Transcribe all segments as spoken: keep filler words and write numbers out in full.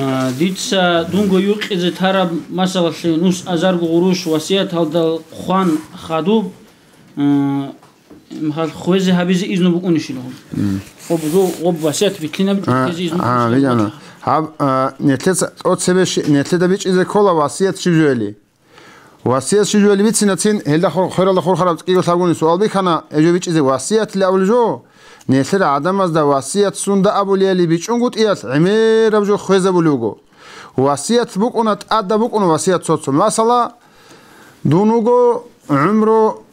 А, дица дунго юкъизе тараб, масалалъе, нус азарго гъурущ васияталда хъван хадуб, а, хвезе гьабизе изну букӀунищила гъоб? Гъоб, гъоб васият битлъинаб А, хвезе изну а, букӀунищила видана. Гъоб? Гьаб, а, нилъеца тӀоцебе щи-, нилъеда бичӀчӀизе ккола васият щиб жояли. Васият щиб жояли бицинацин, гьелда хор-, хвералда хурхараб цӀикӀкӀиго лъабгони суал бихьана, гьеб жо бичӀчӀизе васиятилан абулеб жо, нилъер гӀадамазда васият сунда абулеяли бичӀчӀунгутӀиялъ гӀемераб жо хвезабулеб буго. Васият букӀуна, тӀадаб букӀуна васият цо-цо. Масала, дун вуго гӀумру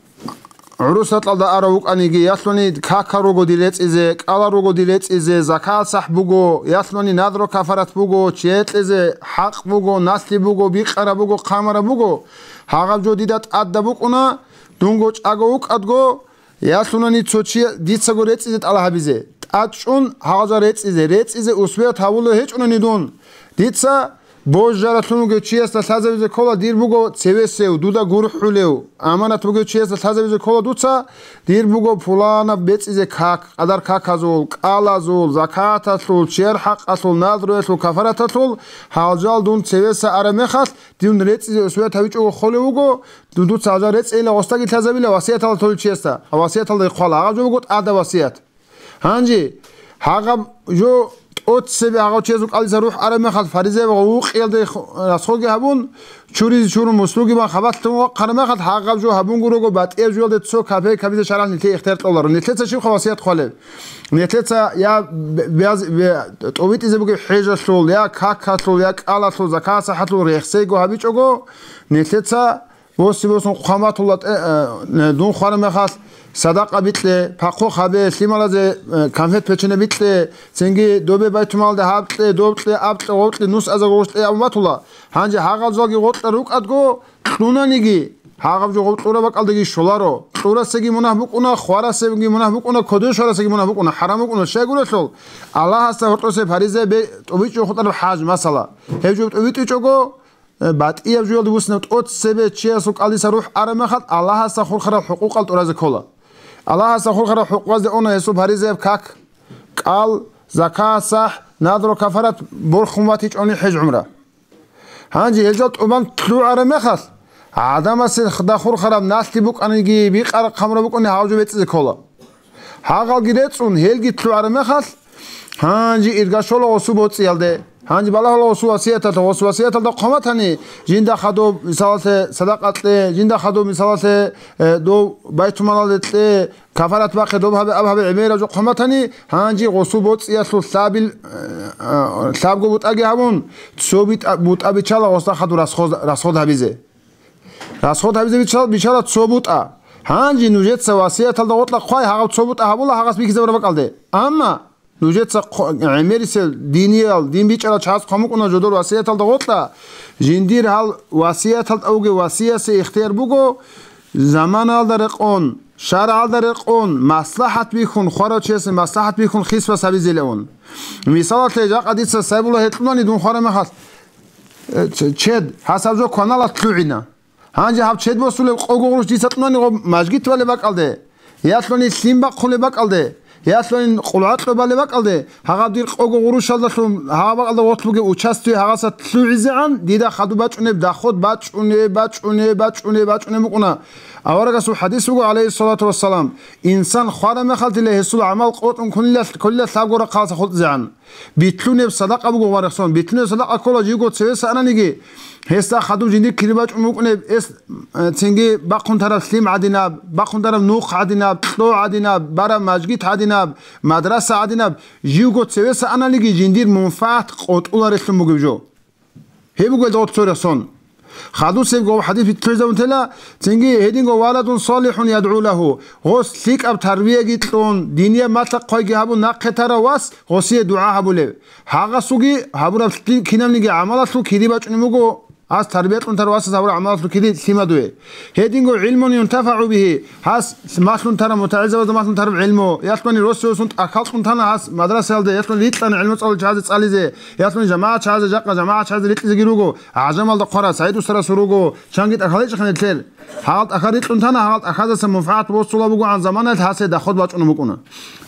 гӀурусаталда арав вукӀаниги, ялъуни какал руго дир рецӀизе, кӀалал руго дир рецӀизе, закат сахӀ буго, ялъуни надру кафарат буго, чие кьезе хӀакъ буго, налъи буго, бикъараб буго, хъамараб буго, гьагъаб жо дида тӀадаб букӀуна, дунго чӀаго вукӀадго, ялъунани цо чи дицаго рецӀизе тӀалаб гьабизе. ТӀад чӀун гьагъаб жо рецӀизе, рецӀизе усвият гьавулев гьечӀунани дун, дица божаралъун вугев чиясда лъазабизе ккола дир буго цевесев, дуда гурхӀулев, аманат бугев чиясда лъазабизе ккола дуца дир буго пуланаб бецӀизе как, къадар каказул, кӀалазул, закаталъул, чияр хӀакъалъул, надруялъул, кафараталъул, гьал жал дун цевеса араб мехалъ, дун рецӀизе усвият гьавичӀого холев вуго, дун дуца гьал жал рецӀейила, гъосдаги лъазабила васияталда толев чиясда, а васияталда хъвала, гьагъаб жо буго тӀадаб васият. Гьанже гьагъаб жо тӀоцебе гьагъав чиясул кӀалдиса рухӀ араб мехалъ, фаризаяб гъов вукъиялде х-, расходги гьабун, чуризе чурун, муслуги бан хабалъ тун вахъараб мехалъ, гьагъаб жо гьабунгурого батӀияб жоялде цо капейк гьабизе шаргӀалъ нилъее ихтияр кьоларо. Нилъеца щибха васият хъвалеб? Нилъеца я б-, бяз-, бе-, тӀовитӀизе бугеб хӀежалъул, я какалъул, я кӀалалъул, закат сахӀалъул рехсейго гьабичӀого, нилъеца Боси-босун хъван батула тӀе-, э, дун хвараб мехалъ, садакъа бикье, пахъу хабе, лъималазе, э, конфет-печене бикье, цинги добе байтумалда гьаб кье, доб кье, аб кье, гъоб кье, нус азарго гъурущ кье абун батула. Гьанже гьагъаб залги гъоркьа рукӀадго, кьунаниги, гьагъаб жо гъоб кьураб бакӀалдаги щоларо. Кьурасеги мунагь букӀуна, хварасеги мунагь букӀуна, кодошарасеги мунагь букӀуна, хӀарам букӀуна, щайгурелъул, Аллагьасда гьоркьосе фариза бе-, тӀубичӀо хутӀараб хӀаж, масала. Гьеб жо тӀубитӀичӀого, Э, батӀияб жоялде буссинаб тӀоцебе чиясул кӀалдиса рухӀ араб мехалъ, Аллагьасда хурхарал хӀукъукъал тӀуразе ккола. Аллагьасда хурхарал хӀукъуказде уна гьесул фаризаяб как, кӀал, закат, сахӀ, надру кафарат борхун батичӀони хӀеж гӀумра. Гьанже гьел жал тӀубан лъугӀараб мехалъ, гӀадамасе хда хурхараб налъи букӀаниги, бикъараб хъамураб букӀани гьав жо бецӀизе ккола. Гьагъалги рецӀун, гьелги лъугӀараб мехалъ, гьанже ирга щола гъосу боцӀиялде. Гьанже балагьула гъосу васияталда, гъосу васияталда хъван батани, жинда хадуб, мисалалъе, садакъа кье, жинда хадуб, мисалалъе, э, дов байтумалалде кье, кафарат бахъе, доб гьабе, аб гьабе, гӀемераб жо хъван батани, гьанже гъосу боцӀиялъул лъабил, э, э, лъабго бутӀаги гьабун, цо битӀа-, бутӀа биччала гъосда хадуб расход, расход гьабизе. Расход гьабизе биччал-, биччала цо бутӀа. Гьанже нужеца васияталда гъоркьа хъвай, гьагъаб цо бутӀа гьабула, гьагъас бихьизабураб бакӀалде. Амма нужеца хъ-, гӀемерисел диниял, дин бичӀчӀарал чагӀаз хъван букӀуна жодор васияталда гъоркьа, жиндир гьал васияталда вугев васиясе ихтияр буго, заманалда рекъон, шаргӀалда рекъон, маслахӀат бихьун, хварав чиясе маслахӀат бихьун хисбас гьабизелевун. Мисалалъе, жакъа дица сайбула гьекьунани дун хвараб мехалъ, э, ч-, чед, гьасаб жо кваналат лъугӀина. Гьанже гьаб чед босулеб къого гъурущ дица кьунани гъоб мажгит балеб бакӀалде, ялъуни лъим бахъулеб бакӀалде, ялъуни къулгӀакьу балеб бакӀалде, гьагъаб дир къого гъурущалдалъун гьагъаб бакӀалда гъорлъ бугеб участие гьагъаса лъугӀизегӀан дида хадуб бачӀунеб, бачӀунеб, бачӀунеб, бачӀунеб, бачӀунеб букӀуна. Аварагасул хӀадис буго, гӀалайгьиссалату вассалам, инсан хвараб мехалдила гьесул гӀамал къотӀун кунила, кунила лъабго рахъалса хутӀизегӀан. Битлъунеб садакъа буго, варихсон, битлъунеб садакъа ккола, живго цевеса ананиги, гьесда хадуб жиндир кири бачӀун букӀунеб, эс, э, цинги бахъун тараб лъим гӀадинаб, бахъун тараб нух гӀадинаб, кьо гӀадинаб, бараб мажгит гӀадинаб, мадраса гӀадинаб, живго цевеса ананиги, жиндир мунфагӀат къотӀуларелъун бугеб жо. Гьеб буго гьелда гъорлъ цо рехсон. Хадусеб гъов хӀадис битӀлъизабунтела, цинги гьединго валадун салихӀун ядгӀу лагьу, гъос лъикӀаб тарбияги кьун, динияб малъа-хъвайги гьабун нахъе тарав вас гъосие дугӀа гьабулев. Гьагъасулги гьабураб лъи-, кинабниги гӀамалалъул кири бачӀунеб буго, гьас тарбия кьун тарав васас гьабураб гӀамалалъул кири лъимадуе. Гьединго гӀилмун юнтафагӀу бигьи, гьас малъун тараб, мутагӀилзабазда малъун тараб гӀилму, ялъуни росиосун тӀахьал кьун тана гьас мадрасаялда, ялъуни рикьани гӀилму цӀалулел чагӀазе цӀализе, ялъуни жамагӀат чагӀазе, жакъа жамагӀат чагӀазе рикьизеги руго, гӀажамалда хъварал, СагӀид устарасул руго, чанги тӀахьал гьечӀехъин гьел. Гьал тӀахьал рикьун тана, гьал тӀахьазасан мунфагӀат босула бугогӀан заманаялъ гьасе доход бачӀунеб букӀуна.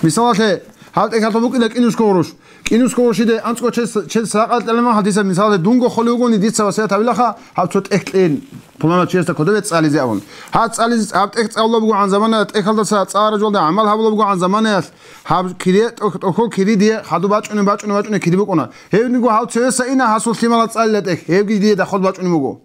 Мисалалъе, Гьал тӀехьалъув букӀина кӀинусго гъурущ. КӀинусго гъурущиде анцӀго чед, чед садакъа кьела мехалъ дица, мисалалъе, дунго холев вугони, дица васият гьабилаха, гьаб цо тӀех кьейин, пуланав чиясда кодобе цӀализе абун. Гьаб цӀализе, гьаб тӀех цӀалула бугогӀан заманаялъ, тӀехьалдаса цӀа-, гьаражалда гӀамал гьабула бугогӀан заманаялъ, гьаб кири, тӀох-, тӀохьол кири дие хадуб бачӀунеб, бачӀунеб, бачӀунеб кири букӀуна. Гьебниго гьав цевеса ина гьасул лъималал цӀалила тӀех, гьебги дие доход бачӀунеб буго.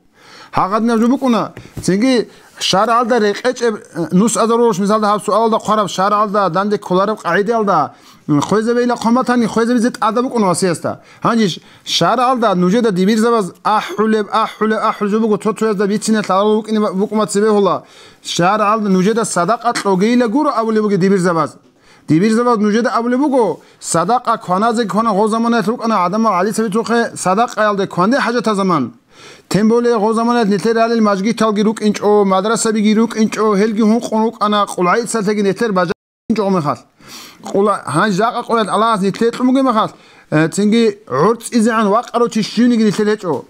Гьагъадинаб жо букӀуна, цинги шаргӀалда рекъечӀеб, э, нус азарулъ, мисалда, гьаб суалалда хъвараб, шаргӀалда данде кколареб къагӀидаялда, м, хвезабейила хъван батани, хвезабизе тӀадаб букӀуна васиясда. Гьанже ш-, шаргӀалда нужеда дибирзабаз ахӀулеб, ахӀулеб, ахӀулеб жо буго, цо-цоязда бицине лъаларул букӀине ба-, букӀун бацебе гьула. ШаргӀалда нужеда садакъа кьогейила гуро абулеб буго дибирзабаз. Дибирзабаз нужеда абулеб буго, садакъа кваназе квана гъо заманаялъ рукӀана гӀадамал гӀалисабицухъе садакъаялде кванде хӀажатаб заман. Тем более гъо заманаялъ нилъер ралел мажгиталги рукӀинчӀо, мадрасабиги рукӀинчӀо, гьелги гьункъун рукӀана, къулгӀайцалъеги нилъер бажаринчӀо гъомехалъ. Къула-, гьанже жакъа къоялъ Аллагьас нилъее кьун бугеб мехалъ, э, цинги гӀорцӀизегӀан вакъарав чи щивниги нилъер гьечӀо.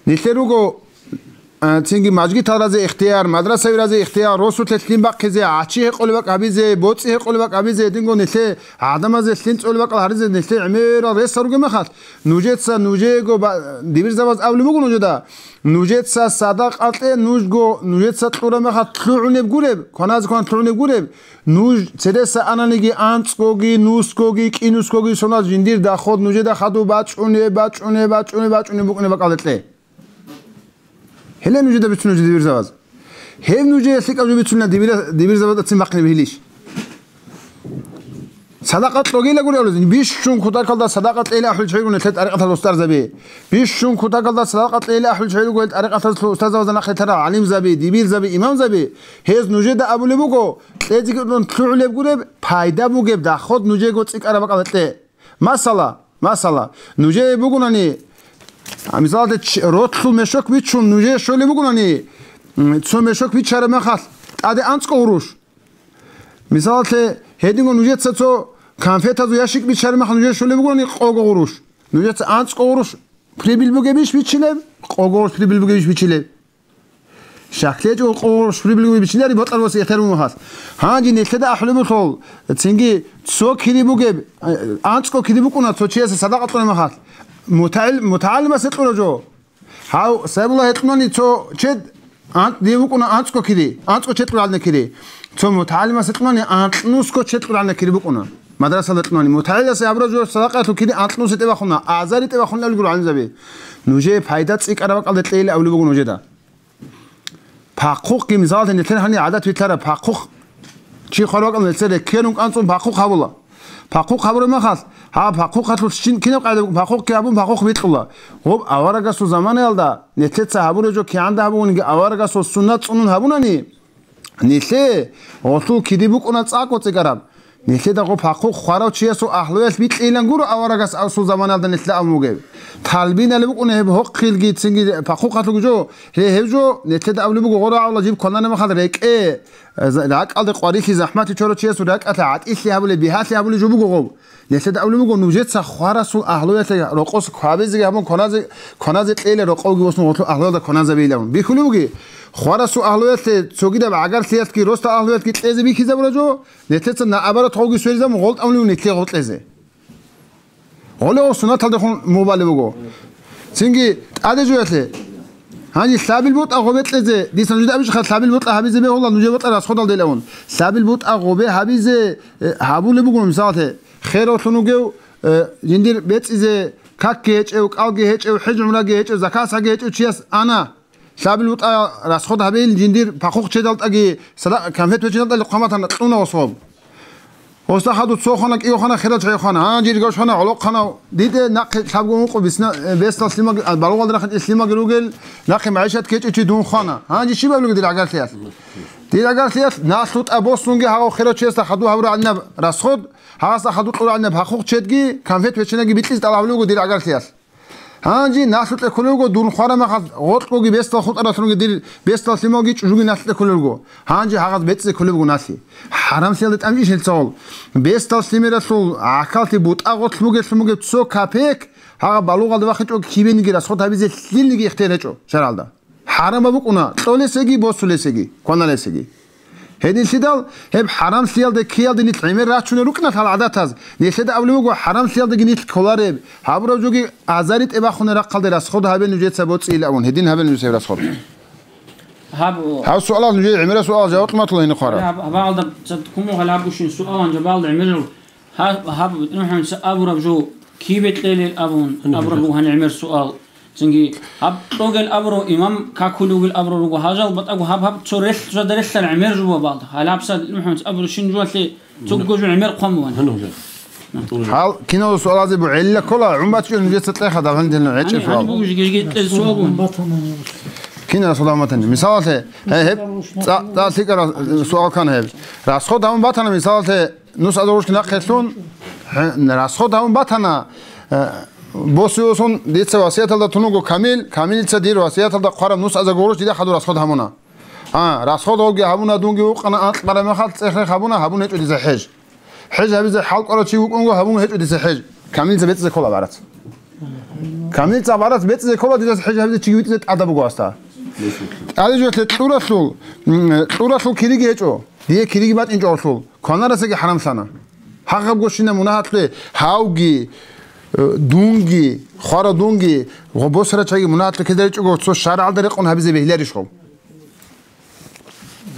Нилъер руго, а, цинги мажгитал разе ихтияр, мадрасаби разе ихтияр, росулъе лъим бахъизе, гӀачи гьекъолеб бакӀ гьабизе, боцӀи гьекъолеб бакӀ гьабизе, гьединго нилъе гӀадамазе лъим цӀолеб бакӀал гьаризе нилъе гӀемерал рес гьаруге мехалъ, нужеца нужеего ба-, дибирзабаз абулеб буго нужеда, нужеца садакъа кье, нужго, нужеца кьураб мехалъ лъугӀунеб гуреб, кваназе кван лъугӀунеб гуреб, нуж цереса ананиги анцӀгоги, нусгоги, кӀинусгоги сонал жиндир доход нужеда хадуб бачӀунеб, бачӀунеб, бачӀунеб, бачӀунеб букӀунеб бакӀалде кье. Гьеле нужеда бицун нужеда дибирзабаз. Гьев нужее лъикӀаб жо бицунила дибира-, дибирзабазда цин бахъинаб гьелищ? Садакъа кьогейила гури абулезин. Бищун кутакалда садакъа кьейила ахӀулел чагӀи руго нилъер тӀарикъаталда устарзаби. Бищун кутакалда садакъа кьейила ахӀулел чагӀи руго гьел тӀарикъаталъул устарзабазда нахъе тарал гӀалимзаби, дибирзаби, имамзаби. Гьез нужеда абулеб буго, кьезе кӀудун лъугӀулеб гуреб, пайда бугеб доход нужего цӀикӀкӀараб бакӀалде кье. Масала, масала, нужее бугунани, а, мисалалда, ч-, ротлъул мешок бичун нужее щолеб бугунани, м, цо мешок бичараб мехалъ тӀаде анцӀго гъурущ. Мисалалъе, гьединго нужеца цо конфетазул ящик бичараб мехалъ нужее щолеб бугунани къого гъурущ. Нужеца анцӀго гъурущ прибил бугебищ бичилеб, къого гъурущ прибил бугебищ бичилеб? ЩаклъечӀо къо шурибилгуби бичлъари бокьарбас ихтияр мун вахас. Гьанже нилъеда ахӀулеб буго, цинги цо кири бугеб, э, анцӀго кири букӀуна цо чиясе садакъа кьуна махалъ. МутагӀил-, мутагӀалимасе кьура жо. Гьав, сабула гьекьунани цо чед, ан-, дие букӀуна анцӀго кири, анцӀго чед кьурална кири. Цо мутагӀалимасе кьунани анкьнусго чед кьурална кири букӀуна. Мадрасалда кьунани. МутагӀиласе абура жо садакъаялъул кири анкьнусе тӀебахуна, азари тӀебахуна абилгур гӀалимзаби. Нужее пайда цӀикӀкӀараб бакӀалде кьейила абулеб буго нужеда. Пахъухъги, мисалалъе, нилъер гьанир гӀадат вилълъараб пахъухъ. Чи хвараб бакӀалда нилъер реккерун кӀанцӀун пахъухъ гьабула. Пахъухъ гьабураб махалъ, гьаб пахъухъалъулъ щин кинаб къайда буго, пахъухъги гьабун, пахъухъ бикьула. Гъоб аварагасул заманаялда нилъеца гьабураб жо кигӀан дагьабугониги аварагасул суннат цӀунун гьабунани, нилъее гъолъул кири букӀуна цӀакъго цӀикӀкӀараб. Нилъеда гъоб пахъухъ хварав чиясул агьлуялъ бикьейилан гуро аварагас асул заманалда нилъеда абун бугеб. Талбинали букӀуна гьеб гьохъилги цинги пахъухъалъулги жо. Гье, гьеб жо нилъеда абулеб буго гъорагӀавла жиб кванани махал рекӀе, э, за-, ракӀалде къварилъи захӀмалъи чорав чиясул ракӀалъе гӀатӀилъи гьабулеб, бигьалъи гьабулеб жо буго гъоб. Нилъеда абулеб буго, нужеца хварасул агьлуялъе рокъос квабизеги гьабун кваназе, кваназе кьейила рокъовги восун гъолъул агьлуялда кваназабейилан. Бихьулеб буги, хварасул агьлуялъе цогидаб гӀагарлъиялъги, росдал агьлуялъги кьезе бихьизабура жо, нилъеца наоборот гъовги сверизабун гъол тӀамулев нилъе гъол кьезе. Гъоле гъол суннаталдехун мубалеб буго. Цинги тӀаде жоялъе. Гьанже лъабил бутӀа гъобе кьезе, дица нужеда абичӀха, лъабил бутӀа гьабизе бегьула, нужер бутӀа расходалде илавун. Лъабил бутӀа гъобе гьабизе, э, гьабулеб буго, мисалалъе, хераллъун вугев, э, жиндир бецӀизе какги гьечӀев, кӀалги гьечӀев, хӀеж-гӀумраги гьечӀев, закасаги гьечӀев чияс ана. Лъабил бутӀа расход гьабейин жиндир пахъухъ чедалтӀаги, сада-, конфет вечедалтӀали хъваматана кьуна особ. Оста хаду цо хана, кӀиго хана, хирал чӀей хана, гьанжи ригав хана, гӀолохъ хана, диде нахъе лъабго ункъо бисна-, э, бесдал лъимаги, а, балугъалда рахъин лъимаги ругел, нахъе магӀишат кечӀев чи дун хана. Гьанжи щиб абилуги дир гӀагарлъиялъ? Дир гӀагарлъиялъ налъу тӀа босунги гьагъав хирав чиясда хаду гьабурагӀанинаб расход, гьагъасда хаду кьурагӀанинаб пахъухъ чедги, конфет веченаги бикьизе тӀалаб гьабулеб буго дир гӀагарлъиялъ. Гьанже налъукье кколел руго дун хвараб махалъ гъоркьоги бесдал хутӀаралъунги дир бесдал лъималги чӀужуги налъукье кколел руго. Гьанже гьагъаз бецӀизе кколеб буго налъи. ХӀарамлъиялда тӀамчӀищ гьел цагъал. Бесдал лъимералъул гӀахьаллъи бутӀа гъоркь бугелъун бугеб цо капек, гьагъаб балугъалда вахъичӀого кибениги расход гьабизе лъилниги ихтияр гьечӀо шаргӀалда. ХӀарамаб букӀуна кьолесеги, босулесеги, кваналесеги. Гьединлъидал гьеб хӀарамлъиялде ккеялде нилъ гӀемер рачунел рукӀиналъ гьал гӀадатаз, нилъеда абулеб буго, хӀарамлъиялдеги нилъ кколареб, гьабураб жоги азар ритӀи бахунел рахъалде расход гьабе нужеца боцӀийилавун, гьедин гьабе нужеца гьеб расход. Гьаб, гьаб суалал нужее гӀемерал суалал жаваб кьуматула гьенихъ вара. Гьаб, гьаб гьалда цад кумугъал гьаб бущин суалан жабалда гӀемерал. Гьаб, гьаб БетӀергьанца абураб жо кибе кьелел абун, абураб буго гьанир гӀемер суал. Цинги гьаб кьогел абурав имам какулев вугел абурав руго гьажал батӀаго гьаб, гьаб цо релълъ жада релълъан гӀемер жо буго балда. Гьалаб сад БетӀергьанца абурав щин жуалъе цогго жо гӀемер хъван бугьан. Гьал кинал суалазе бу гӀелла ккола, гӀумбачӀо нужеца кьеха, давгьан дилан гӀечӀеб суал. Гьаниб бугищ гижги кьел суал бугьан. Кинал суал батани. Мисалалъе, гьеб, цӀа-, цӀа лъикӀарал суал ккана гьеб. Расход гьабун батана, мисалалъе, нус азарушки нахъелъун, гье, расход гьабун батана, э, босиусун дица васияталда тун вуго Камил, Камилица дир васияталда хъвараб нус азаргуруш дида хадур расход гьабуна. А, расход гьавги гьабуна, дунги вукъана анкьбараб мехалъ цӀех-рех гьабуна, гьабун гьечӀо дица хӀеж. ХӀеж гьабизе хӀал кӀварав чи вукӀунго, гьабун гьечӀо дица хӀеж. Камилица бецӀизе ккола барац. Камилица барац бецӀизе ккола, дица хӀеж гьабизе чиги витӀизе тӀада буго асда. ТӀаде жо кьуралъул, м, кьуралъул кириги гьечӀо. Дие кириги батӀинчӀо гьалъул, кванарасаги хӀарамлъана. Гьагъабго щина мунагьатлъе гьавги, э, дунги, хвара дунги, гъо босара чайги мунагьатлъе ккедаричӀого, цо шаргӀалда рекъон гьабизе бегьиларищ гъов?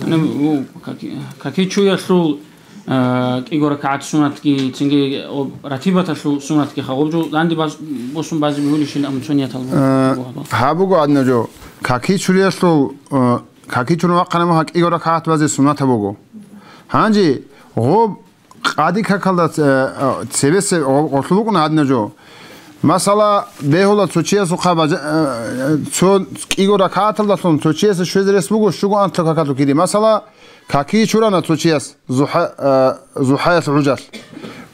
Ана, у, каки-, какичуялъул, э, кӀиго ракагӀат сунатги, цинги, о, ратибаталъул сунатги хагъуржу данде баз-, босун базе бегьулищин амцониятал. Э, гьаб буго гьадинаб жо. Какичуриялъул, э, Какичурун вахъана муха кӀиго ракагӀат базе суннатаб буго. Гьанже гъоб къади какалда ц-, э, цебесе гъо-, гъолъу букӀуна гьадинаб жо. Масала, бегьула цо чиясухъа бажа-, э, цо кӀиго ракагӀаталдалъун цо чиясе щвезе рес буго щуго анлъго какалъул кири. Масала, каки чурана цо чияс зухӀа-, э, зухӀаялъ гӀужалъ.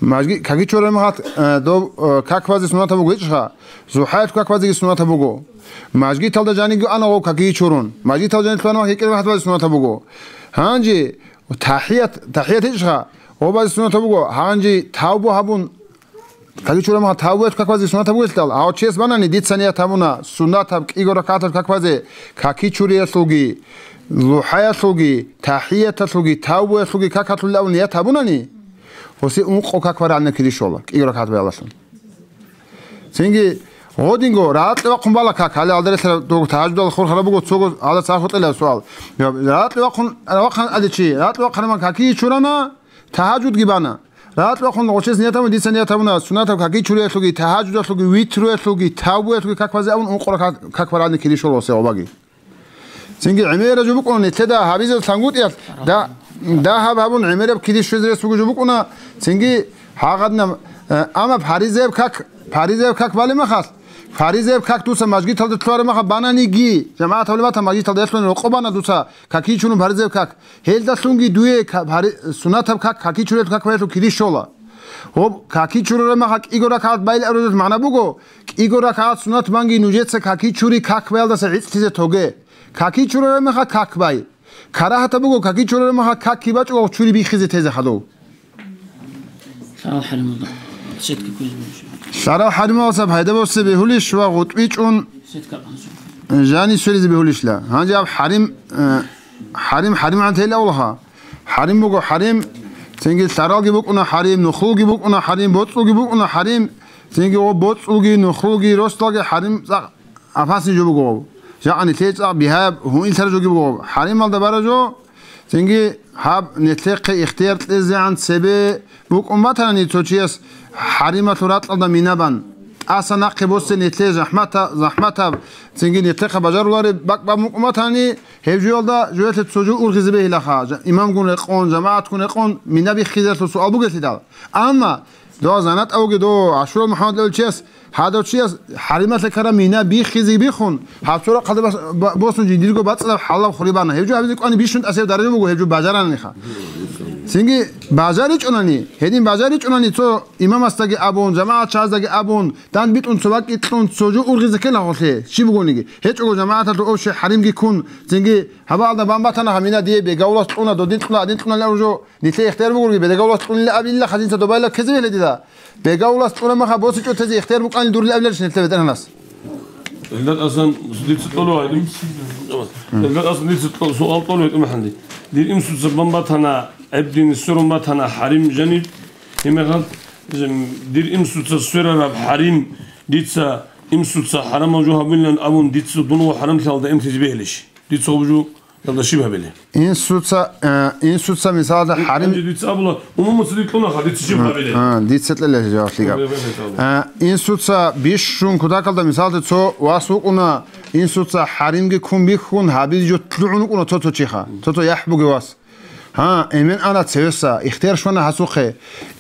Мажги-, каки чурана мугьат, э, дов, э, как базе суннатаб буго гьечӀха, зухӀаялъ как базеги суннатаб буго. Мажгиталда жаниги ана гъов каки чурун. Мажгиталда жаниги лъугьана махъ гьекӀел рахӀат базе суннатаб буго. Гьанже тахӀият, тахӀият гьечӀха, гъоб базе суннатаб буго. Гьанже тавбу гьабун, каки чурама тавбуялъ как базе суннатаб бугелъидал, гьав чияс банани, дица ният гьабуна, суннатаб кӀиго ракагӀаталъ как базе, каки чуриялъулги, зухӀаялъулги, тахӀияталъулги, тавбуялъулги какалъулин абун ният гьабунани, гьусе ункъо как барагӀанна кири щола, кӀиго ракагӀат баялдалъун. Цинги гъодинго рагӀалкье вахъун бала как, гьале алдарилъа дов тагьажудал хурхараб буго цого гьалда цархӀ гьукьила суал. РагӀалкье вахъун, вахъан гьадичи, рагӀалкье вахъанаман каки чурана, тагьажудги бана. РагӀалкье вахъун гъочес ният гьабун, дица ният гьабуна, суннатаб каки чуриялъулги, тагьажудалъулги, витруялъулги, тавбуялъулги как базе абун ункъо ракагӀат как барагӀанна кири щола гъусе гъобаги. Цинги гӀемераб жо букӀуна нилъеда гьабизаб лъангутӀиялъ, да-, дагьаб гьабун гӀемераб кири щвезе рес буго жо букӀуна, цинги гьагъадинаб, э, амма паризаяб как, паризаяб как балеб махалъ, паризаяб как дуца мажгиталда лъугьараб махалъ бананиги, жамагӀат гьабулеб батан мажгиталда ялъуни рокъо бана дуца каки чурун паризаяб как, гьелдалъунги дуе ка-, пари-, суннатаб как, каки чуриялъул как баялъул кири щола. Гьоб, каки чурараб махалъ кӀиго ракагӀат байилан абураб магӀна буго, кӀиго ракагӀат суннат банги нужеца каки чури как баялдаса гӀицӀлъизе тоге. Каки чурараб махалъ как бай. Карагьатаб буго, каки чурараб махалъ как кибачӀого чури биххизе тезе хадув. Лъарал хӀарималда сетка кквезе бегьулищ? Лъарал хӀарималдаса пайда босе бегьулищ ва гъутӀби чӀун? Сетка къанцӀун. Жани сверизе бегьулищла? Гьанже аб хӀарим, э, хӀарим, хӀарим гӀантейла авлаха. ХӀарим буго хӀарим, цинги лъаралги букӀуна хӀарим, нухлуги букӀуна хӀарим, боцӀулги букӀуна хӀарим, цинги гъо боцӀулги, нухлуги, росдалги хӀарим цӀакъ апасни жо буго гъов. Жакъа нилъее цӀакъ бигьаяб гьуинлъара жоги буго гъов. ХӀарималда бара жо, цинги гьаб нилъехъе ихтияр кьезегӀан цебе букӀун батани цо чияс хӀарималъул ракьалда минабан, тӀаса нахъе босе нилъее захӀмата-, захӀматаб, цинги нилъехъа бажарулареб бакӀ бан букӀун батани, гьеб жоялда жоялъе цо жо ургъизе бегьилаха, жа-, имамгун рекъон, жамагӀатгун рекъон мина биххизелъул суал бугелъидал. Амма дова занатӀа вуги дов Ашурал МухӀаммад левчияс, гьадав чияс хӀарималъе ккараб мина биххизе биххун, гьаб цо рахъалде бас-, ба-, босун жиндирго бацӀцӀадаб хӀалалаб хури бана. Гьеб жо гьабизе кӀвани бищун тӀасияб даража буго гьеб жо бажараниха. Цинги бажаричӀунани, гьедин бажаричӀунани цо имамасдаги абун, жамагӀатчагӀаздаги абун, дандбитӀун цо бакӀи кьун цо жо ургъизе ккела гъолъе, щиб бугониги. ГьечӀого жамагӀаталъул ов щай хӀаримги ккун, цинги гьабаалда бан батана гьамина дие бегавлас кьуна, додин кьуна, гьадин кьуна лев жо. Нилъее ихтияр бугурги, бедагавлас кьунила абилла хадинца добайла ккезе бегьледида. Бедагавлас кьуна маха босичӀо тезе ихтияр букӀанил дурил абиларищ нилъе ветеринарас? Элдат Асан дица тӀоло гьайдум. Элдат Асан дица тӀо-, суал тӀоло гьайдум ханди. Дир инсуца бан батана, гӀебдин сверун батана хӀарим жаниб. Гьеб мехалъ, дир инсуца сверараб хӀарим, дица инсуца хӀарамал жо гьабилан абун, дица дун ва хӀарамлъиялда имлъизе бегьилищ? Дица гьаб жо ялда щиб гьабиле? Инсуца, э, инсуца мисалда хӀарим. Гьанже дица абула, умумуца дир кьунаха, дица щиб гьабиле? А, дица кьела жаваблъи гьаб. Гьаб, гьаб, гьаб, гьаб. Э, инсуца бищун кутакалда мисалда цо вас вукӀуна, инсуца хӀаримги ккун бихьун, гьабизе жо лъугӀун вукӀуна цо-цо чиха, цо-цо яхӀ бугев вас. Гьа, эмен ана цевеса, ихтияр щвана гьасухъе.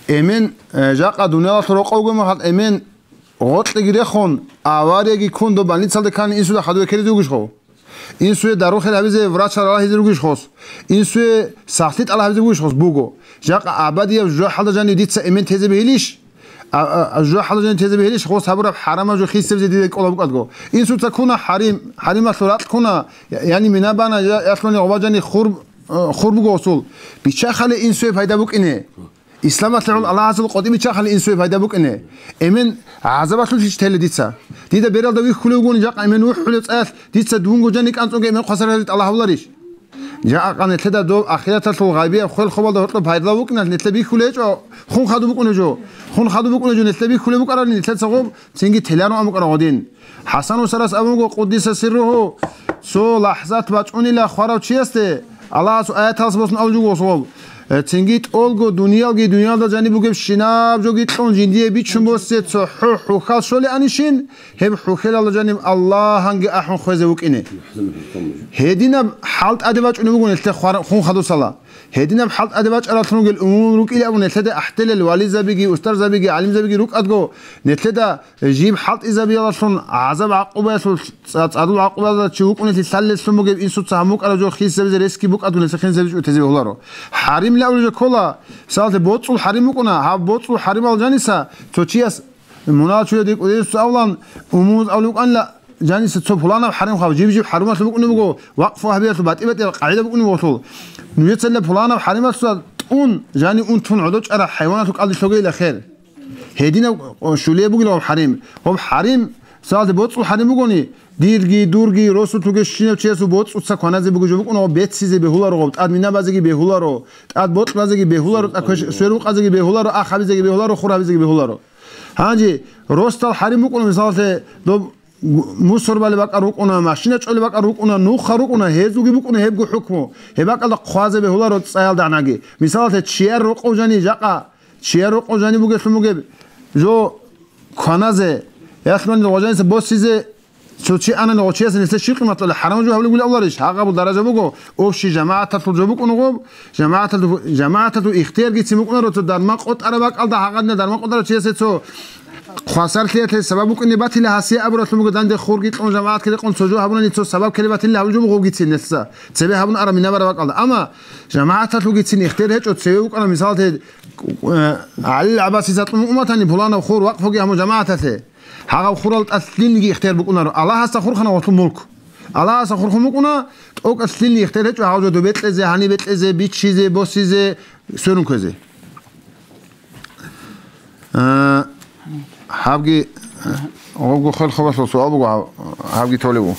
Эмен, э, жакъа дуниялалъул рокъов вуго мехалъ, эмен гъоркьеги рехун, аварияги ккун, доб больницалда ккани инсуда хадуе ккеризе вугищ хъо? Инсуе дару-хел гьабизе врачал ралагьизе ругищ хос? Инсуе сахлъи тӀалаб гьабизе вугищ хос? Буго. Жакъа абадияб жужахӀалда жанив дица эмен тезе бегьилищ? А, а, а, жужахӀалда жанив тезе бегьилищ? Хос гьабураб хӀарамаб жо хисебзе дида кӀола букӀадго. Инсуца ккуна хӀарим, хӀарималъул ракь ккуна, я-, яни мина бана, я-, ялъуни гъважани хур, э, хур буго осул. Бичахале инсуе пайда букӀине. Исламалъе гӀол Аллагьасул къотӀи бичахъали инсуе пайда букӀине. Эмен гӀазабалъулъищ теле дица? Дида бералда вихьулев вугони, жакъа эмен вухӀулев цӀаялъ дица дунго жани кӀанцӀунги эмен хвасар гьаризе тӀалаб гьавуларищ? Жакъа нилъеда доб ахираталъул гъайбияб хвел хобалда гьоркьоб пайдалъ вукӀиналъ нилъе бихьулей гьечӀо, хун хадуб букӀунев жо. Хун хадуб букӀунев жо нилъе бихьулеб букӀарани, нилъеца гъоб цинги телароан букӀараб гъодин. ХӀасан устарас абун буго, къуддиса сирругьу, цо лахӀзат бачӀунила хварав чиясде, Аллагьасул аяталъ босун абулеб буго гъоб. Э, цинги тӀолго дуниялги дуниялда жаниб бугебщинаб жоги кьун жиндие бичун босизе цо хӀу-, хӀухьал щолеанищин, гьеб хӀухьелалда жаниб Аллагьанги ахӀун хвезе вукӀине. Гьединаб хӀал тӀаде бачӀунеб буго нилъе хвар-, хун хадусала. Гьединаб хӀал тӀаде бачӀаралъун ругел умумул рукӀилан абун нилъеда ахӀделел вализабиги, устарзабиги, гӀалимзабиги рукӀадго, нилъеда жиб хӀалтӀизабиялдалъун гӀазаб-гӀакъубаялъул цӀа-, цӀадул гӀакъубаялда чи вукӀунелъи лъалеллъун бугеб инсуца гьаб мукӀараб жо хисабизе ресги букӀадго нилъехъин зеб жо тезе бегьуларо. ХӀаримлъи абулеб жо ккола, мисалалъе, боцӀул хӀарим букӀуна, гьаб боцӀул хӀаримал жаниса цо чияс мунагьал чуриялде кӀудиясуца авлан, умумуз авлукӀанила, жаниса цо пуланаб хӀарим хаб, жиб-жиб хӀарумалъул букӀунеб буго, вакъфу гьабиялъул батӀи-батӀиял къагӀида букӀунеб бугелъул. Нужецала пуланаб хӀарималъуса тӀун, жани унтун гӀодор чӀараб хӀайваналъул кӀалдилъ лъогейила хер. Гьединаб щулияб бугила гъоб хӀарим. Гъоб хӀарим, мисалалъе, боцӀул хӀарим бугони, дирги, дурги, росулъуги щинав чиясул боцӀуца кваназе бугеб жо букӀуна гъоб, беццизе бегьуларо гъоб, тӀад мина базеги бегьуларо, тӀад бокьазеги бегьуларо, тӀад квеш-, свербукъазеги бегьуларо, ах гьабизеги бегьуларо, хур гьабизеги бегьуларо. Гьанже росдал хӀарим букӀуна, мисалалъе, доб гу-, мусор балеб бакӀар рукӀуна, машина чӀолеб бакӀар рукӀуна, нуха рукӀуна, гьезулги букӀуна гьебго хӀукму. Гьеб бакӀалда хъвазе бегьуларо цӀаялда гӀанаги. Мисалалъе, чияр рокъов жани жакъа, чияр рокъов жани бугелъун бугеб жо кваназе, ялъуни гъожаниса босизе, цо чи анани гъочиясе нилъе щиб къимат кьола, хӀарамаб жо гьабулеб гуля авларищ? Гьагъабул даража буго, общий жамагӀаталъул жо букӀуна гъоб, жамагӀаталъул, жамагӀаталъул ихтияргицин букӀунаро цо дарман къотӀараб бакӀалда, гьагъадина дарман къотӀарав чиясе цо хвасарлъиялъе сабаб букӀине батила гьасие абуралъун буго, данде хурги кьун жамагӀатги рекъон цо жо гьабунани цо сабаб ккелеб батилла гьабулеб жо буго гьогицин нилъеца, цебе гьабун араб мина бараб бакӀалда. Амма жамагӀаталъугицин ихтияр гьечӀо, цеве букӀана, мисалалъе, э, ГӀалил ГӀаббасица кьун уматани пуланаб хур вакъфуги гьаму жамагӀаталъе. Гьагъаб хурал тӀад лъилниги ихтияр букӀунаро. Аллагьасда хурхана гъолъул мулк. Аллагьасда хурхун букӀуна, тӀокӀалъ лъилни ихтияр гьечӀо гьав жо добе кьезе, гьанибе кьезе, биччизе, босизе, сверун кквезе. А, гьабги, а, гъобго хел хабалъул суал буго, гьаб-, гьабги толеб буго.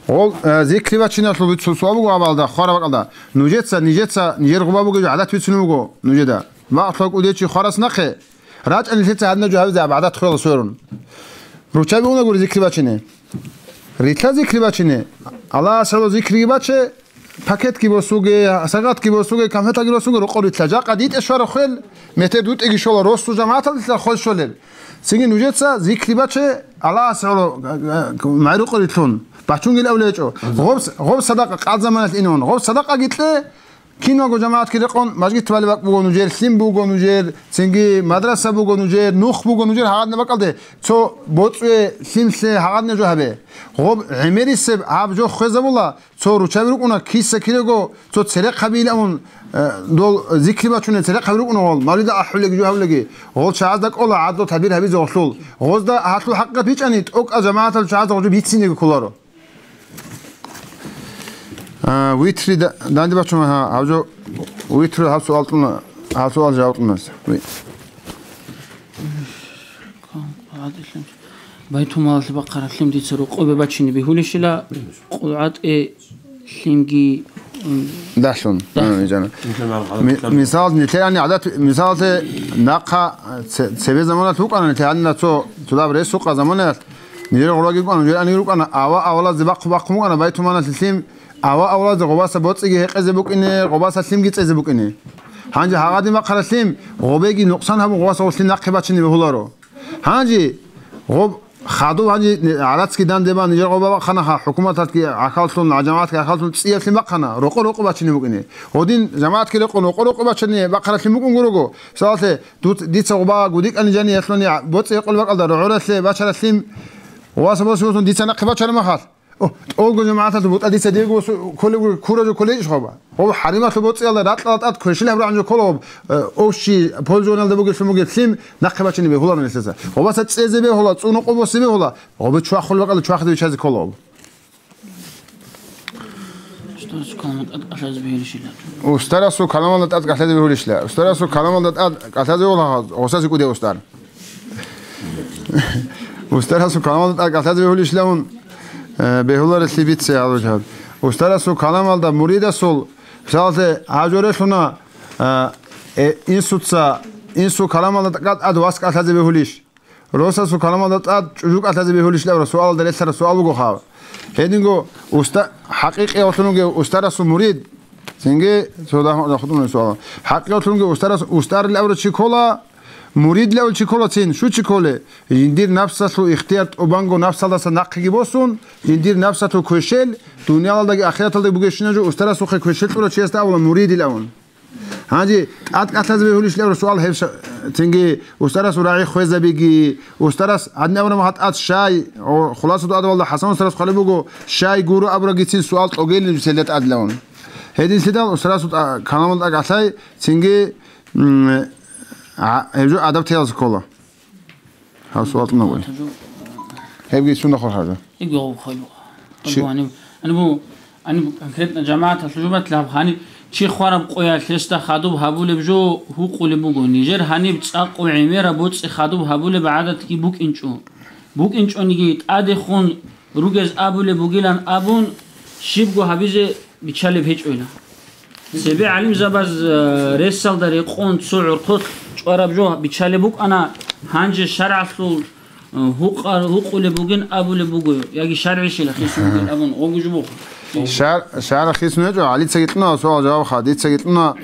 Гъол, а, зикри бачиналъул бицун суал буго гьабалда, хвараб бакӀалда. Нужеца, нижеца, нижер гъуба бугеб гӀадат бицунеб буго нужеда. Бакълъа кӀудиячи хварас нахъе. РачӀа нилъеца гьадинаб жо гьабизе аб гӀадат хвела сверун. Руччаби уна гури зикри бачине. Рилъа зикри бачине. Аллагьас гьало зикриги баче, пакетги босуге, сагатги босуге, конфетаги босуге, рокъор рилъа. Жакъа дитӀе щвара хвел, метер дутӀеги щола, росу жамагӀаталдилъа хвел щолел. Цинги нужеца зикри баче, Аллагьас гьало, г-, г-, майрукъо рилълъун. Бачунгил авлечӀо. Гъоб с-, гъоб садакъа къад заманалъ инун. Гъоб садакъаги кье, Киналго жамагӀатги рекъон, мажгит балеб бакӀ буго нужер, лъим буго нужер, цинги мадраса буго нужер, нух буго нужер, гьагъадна бакӀалде цо боцӀуе, лъимлъе гьагъадна жо гьабе. Гъоб гӀемерисеб гьаб жо хвезабула, цо руччаби рукӀуна, киса кирего, цо церехъ гьабиилан, э, дол зикри бачуне церехъ гьаби рукӀуна гъол, мавлида ахӀулеги жо гьавлеги, гъол чагӀазда кӀола гӀадлу табир гьабизе гъолъул. Гъозда гьалъул хӀакъикъат бичӀани, тӀокӀал жамагӀатал чагӀазда гъожо бицинеги кколаро. А, витри да-, данде бачун, гьа, гьаб жо витру гьаб суал кьуна, гьаб суал жаваб кьуна. Ви- Байтулмалалъе бахъараб лъим дица рокъобе бачине бегьулищила, къулгӀатӀе лъимги Дагьлъун. Дагьлъун. Ми-, мисал, нилъер гӀадат, мисалалъе, нахъа це-, цебе заманалъ вукӀана, нилъер гьанна цо, цо даб ресукъа заманаялъ, нижер гъураги вукӀана, нижер аниги рукӀана, ава-авалазе бахъу-бахъун вукӀана, байтуманалъе лъим, ава-авалазе гъобаса боцӀиги гьекъезе букӀине, гъобаса лъимги цӀезе букӀине. Гьанже гьагъадин бахъараб лъим, гъобеги нукъсан гьабун, гъобаса гъоб лъим нахъе бачине бегьуларо. Гьанже гъоб хадуб гьанже гӀарацги данде бан, нижер гъоба бахъанаха, хӀукуматалъги гӀахьаллъун, гӀажамалъги гӀахьаллъун цӀияб лъим бахъана, рокъо-рокъо бачине букӀине. Гьодин жамагӀатги рекъон, рокъо-рокъо бачине бахъаралъим букӀун гурого. Мисалалъе, дуц-, дица гъоба гудикӀани жаниялъуни боцӀи гьекъолеб бакӀалда рогӀоралъе бачаралъим ва сабасуллъун дица нахъе бачараб махалъ. О, тӀолго жамагӀаталъул бутӀа дица диего кколеб куражо кколейищ гъоба? Гъоб хӀарималъул боцӀиялда ракьалда тӀад квешлъи гьабураб гӀанжо ккола гъоб, э, общий пользованиялда бугелъун бугеб лъим нахъе бачине бегьуларо нилъеца. Гъобаса цӀезе бегьула, цӀуну къо босе бегьула, гъобе чвахулеб бакӀалда чвахизе биччазе ккола гъоб. Устарасул каламалда тӀад кӀалъазе бегьулищ? Устарасул каламалда тӀад кӀалъазе бегьула гъосасе кӀудияв устар. Устарасул каламалда тӀад кӀалъазе бегьулищ лъавун, э, бегьуларелъи бице гьалужал. Устарасул каламалда муридасул, мисалалъе, гьажорелъуна, э, э, инсуца, инсул каламалда тӀад вас кӀалъазе бегьулищ? Росасул каламалда тӀад чӀужу кӀалъазе бегьулищ лъавра суалалда релълъараб суал буго хаб. Гьединго уста-, хӀакъикъиявлъун вугев устарасул мурид, цинги цо дагь-, дагь-, хутӀун суал. ХӀакъикъиявлъун вугев устарас-, устар лъавра чи ккола, Мурид лъавул чи кколацин, щу чи кколе? Жиндир напсалъул ихтияр тӀубанго напсалдаса нахъеги босун, жиндир напсалъул квешел, дуниялалдаги ахираталдаги бугещина жо устарасухъе квешел кьурав чиясда абула муридил абун. Гьанже тӀад кӀалъазе бегьулищ лъавра суал гьеб ша-, цинги устарасул рагӀи хвезабиги, устарас гьадин абураб мехалъ тӀад щай, о, хуласатул адабалда ХӀасан устарас хъвалеб буго, щай гуро абурабгицин суал кьогейилин жо целда тӀад лъавун. Гьединлъидал устарасул тӀа-, каламалда тӀад кӀалъай, цинги М, а, гьеб жо адаб теялъе ккола. Гьав суал кьуна гъой. Гьебги сунда хъвар гьаб жо. Игу гъов хъвалу. Чи- Гьаниб, гьаниб, гьаниб конкретно жамагӀаталъул жо батила гьаб, гьаниб чи хвараб къоялъ гьесда хадуб гьабулеб жо гьукъулеб буго. Нижер гьаниб цӀакъго гӀемераб боцӀи хадуб гьабулеб гӀадатги букӀинчӀо. БукӀинчӀониги тӀадехун ругез абулеб бугилан абун, щибго гьабизе биччалеб гьечӀойила. Цебе гӀалимзабаз, э, ресалда рекъон цо гӀорхъолъ чӀвараб жо биччалеб букӀана, гьанже шаргӀалъул, э, гьукъа-, гьукъулеб бугин абулеб буго, яги шаргӀищила хисун бугин абун, гъогу жо буго. Шар-, шаргӀ хисун гьечӀо, гьалицаги кьуна суал-жаваб ха, дицаги кьуна,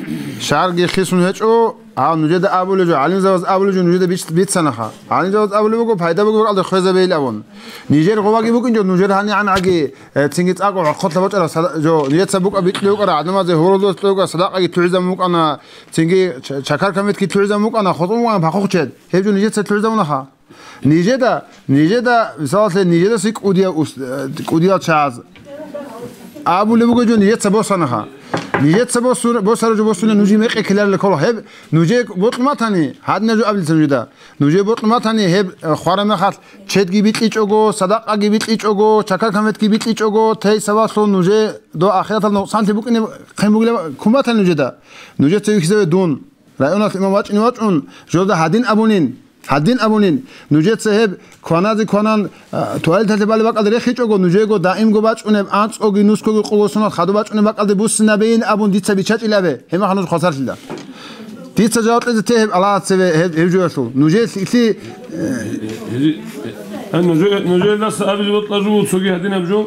шаргӀги хисун гьечӀо, Гьав нужеда абулеб жо, гӀалимзабаз абулеб жо нужеда бич-, бицанаха. ГӀалимзабаз абулеб буго, пайда бугеб бакӀалде хвезабейил абун. Нижер гъобаги букӀин жо, нужер гьанигӀан гӀаги, э, цинги цӀакъго гӀорхъолъа бачӀараб сада-, жо, нужеца букӀа бикьулев вукӀара, гӀадамазе гьоролдоз кьолев вукӀара, садакъаги лъугӀизабун букӀана, цинги ча-, чакар каметги лъугӀизабун букӀана, хутӀун букӀана пахрухъ чед. Гьеб жо нижеца лъугӀизабунаха. Нижеда, нижеда, мисалалъе, нижедасе кӀудияв ус-, э, кӀудиял чагӀаз абулеб буго жо нижеца босанаха. Нижеца босу-, босараб жо босуна нужее мекъи ккеларила ккола. Гьеб нужее бокьун батани, гьадинаб жо абилица нужеда. Нужее бокьун батани, гьеб, э, хвараб мехалъ чедги бикьичӀого, садакъаги бикьичӀого, чакар каметги бикьичӀого, тей сабаблъун нужее дов ахираталда нукъсанлъи букӀине хъен бугилан ккун батани нужеда. Нужеца вихьизаве дун. Районалъ имам вачӀине вачӀун, жолда гьадин абунин, гьадин абунин, нужеца гьеб кваназе кванан, а, туалеталъе балеб бакӀалде рехичӀого, нужего даимго бачӀунеб, анцӀгоги нусгоги къого сунал хадуб бачӀунеб бакӀалде буссинабейин абун дица биччачӀила абе, гьеб мехалъ нуж хвасарлъила. Дица жаваб кьезе те гьеб Аллагьасеве гьеб, гьеб жоялъул. Нужер лъикӀлъи, э, Гьези-, э, нужер-, нужердаса абизе бокьа жо цоги гьадинаб жо.